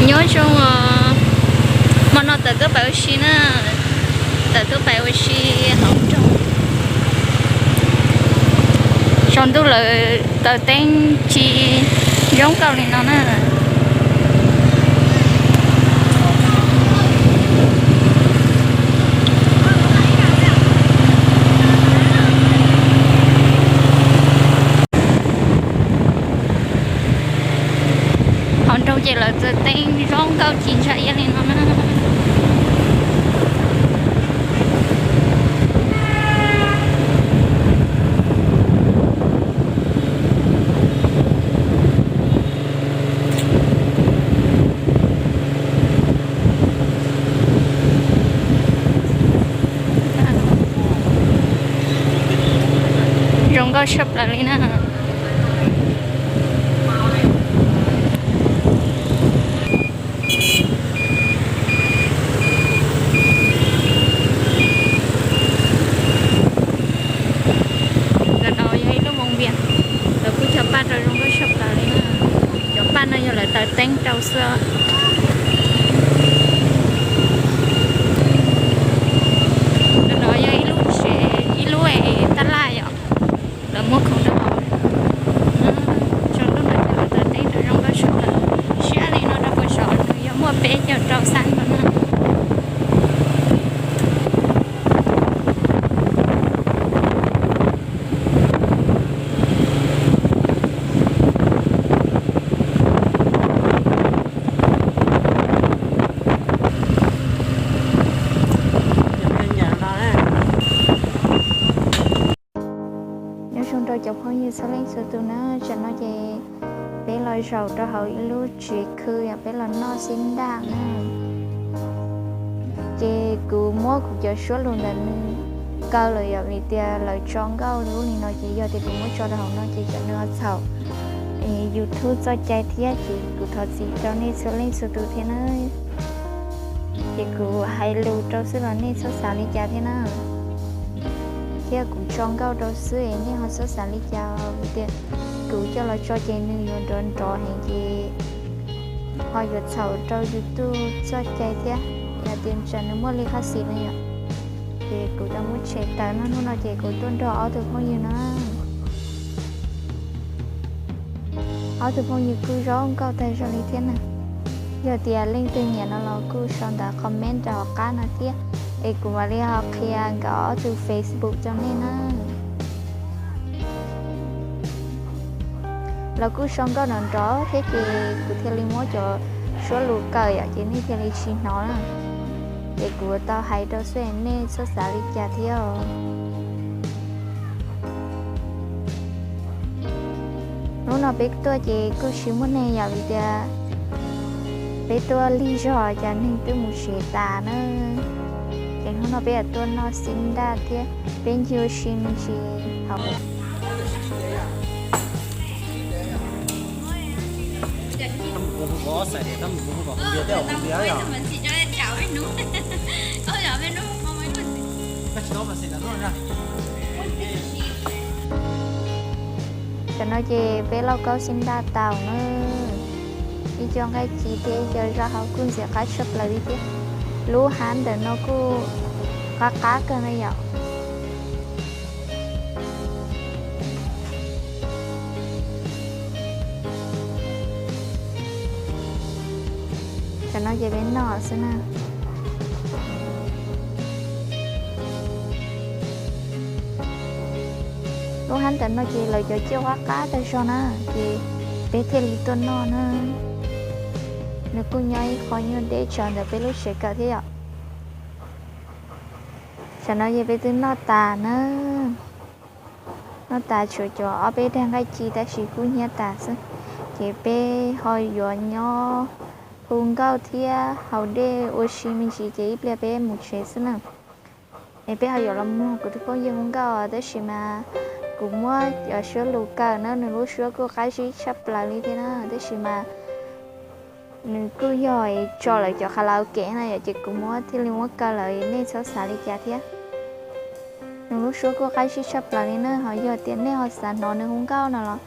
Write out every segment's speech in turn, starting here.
Nyob zoo os, hmo no tawm tuaj pais ua si na, tawm tuaj pais ua si hauv nroog. Tsaus ntuj lawm taws teeb tsis zoo nkauj li no na. Hauv nroog ces lawv taws teeb zoo nkauj tsis ntshai iab li no na. Zoo nkauj tshaj plaws li na. Ntawm no yog ib lub moos npias, lawv kuj cog paj rau zoo nkauj tshaj plaws li na. Cov paj no yog lawv taws teeb rau xwb. Ntawm no yog ib lub tsev, ib lub tab laj yom, lawv muab khoom rau hauv. Tsaus ntuj no ces lawv taws teeb rau zoo nkauj tshaj plaws. Siab li no rau puas saum nws yog muaj peb caug rau xab no na. Nyob zoo rau cov phooj ywg txhua leej txhua tus na, tsam no ces peb los zaum rau hauv ib lub tsev khw yom, peb los noj xib ntaj na. Ces kuv muab kuv cov suab lus ntawm nws kaw lawm yom, vim tias lawv tso nkauj lub li no ces yog tias kuv muab tso rau hauv no ces tsam nws ho txhaum YouTube txoj cai thiab, ces kuv thov txim rau nej txhua leej txhua tus thiab na. Ces kuv hais lus rau xwb los nej txhob xav li cas thiab na. Thiab kuv tso nkauj rau xwb es nej ho txhob xav li cas, vim tias kuv coj los tso ces nws yuav nrov nrov heev ces ho yuav txhaum rau YouTube txoj cai thiab, yog tias tsam nws muaj li qhab xis no yom. Ces kuv tau muab tshem tawm no, hnub no ces kuv tuaj nrog ob tug phooj ywg no. Ob tug phooj ywg kuj zoo nkauj tag zog li thiab na. Yog tias leej twg nyiam no los kuj sau ntawv comment rau hauv qab no thiab, es kuv mam li ho qhia nkawd ob tug Facebook rau nej na. Lawv kuj sau nkauj nrov nrov thiab ces kuv thiaj li muab cov suab lus kaw yom, ces nej thiaj li tsis hnov na. Ces kuv tau hais rau xwb, nej txhob xav li cas thiab os. Hnub no peb tuaj ces kuj tsis muaj neeg yom, vim tias peb tuaj lig zog ces neeg twb mus tsev tas na. Ces hnub no peb yuav tuaj noj xib ntaj thiab peb ncig ua si me ntsis hauv. Tam no ces peb lauj kaub xib ntaj tau na. Ib co nqaij ci thiab ib co zaj hauv kuj ntxim qab tshaj plaws li thiab. Lub hab ntawm no kuj qab qab kawg na yom. Tam no ces peb noj xwb na. Lub hab ntawm no ces lawv cov ciaj qab qab tag zog na, ces peb thiaj li tuaj noj na. Nws kuj nyob ib qho nyuag deb tsawv ntawm peb lub tsev kawm thiab yom. Tam no ces peb twb noj tas na. Noj tas tshuav cov ob peb daig nqaij ci tab sis kuj hnyiab tas xwb. Ces peb ho yuav nyob hu nkauj thiab haus dej ua si me ntsis ces ib pliag peb mus tsev xwb na. Es peb ho yuav los mloog kuv tus phooj ywg hu nkauj tab sis mas kuv muab cov suab lus kaw na, nws lub suab kuj qab zib tshaj plaws li thiab na, tab sis mas nws kuj yog tso lawv cov karaoke na yom, ces kuv muab thiaj li muab kaw lawm, nej txhob xav li cas thiab. Nws lub suab kuj qab zib tshaj plaws li na, ho yog tias nej ho xav hnov nws hu nkauj no los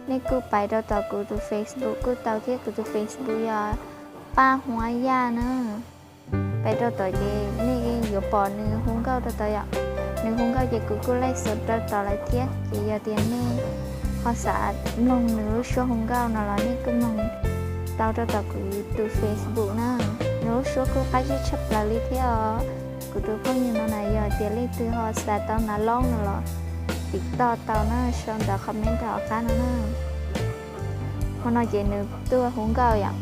nej kuj pais rau tom kuv tus Facebook kuj tau thiab, kuv tus Facebook yog Paj Huab Yaj na. Pais rau tom ces nej yuav pom nws hu nkauj rau tod yom. Nws hu nkauj ces kuv kuj laij xov rau tod lawm thiab, ces yog tias nej ho xav mloog nws lub suab hu nkauj no los nej kuj mloog tau rau tom kuv tus Facebook na. Nws lub suab kuj qab zib tshaj plaws li thiab os. Kuv tus phooj ywg no na, yog tias leej twg ho xav tau nas loob no los tim toj tau na, sau ntawm comment rau hauv qab no na. Hmo no ces nws tuaj hu nkauj yom.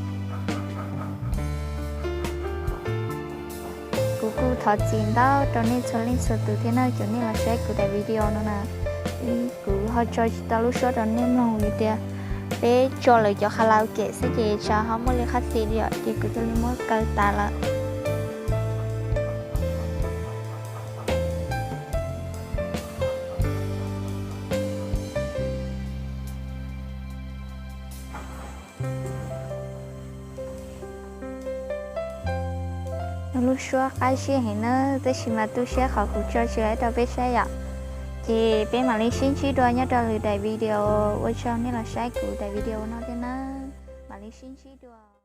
Kuv kuj thov txim ntau rau nej txhua leej txhua tus thiab na, cov nej los saib kuv daim video no na. Kuv ho tso tsis tau lub suab rau nej mloog vim tias peb tso lawv cov karaoke xwb ces tsam ho muaj li qhab tis li os, ces kuv thiaj li muab kaw tas lawm. Nws lub suab qab zib heev na, tab sis mas tu siab qhov kuv tso tsis tau rau peb saib yom. Ces peb mam li sib ntsib dua nyob rau lwm daim video. Ua tsaug nej los saib kuv daim video no thiab na. Mam li sib ntsib dua.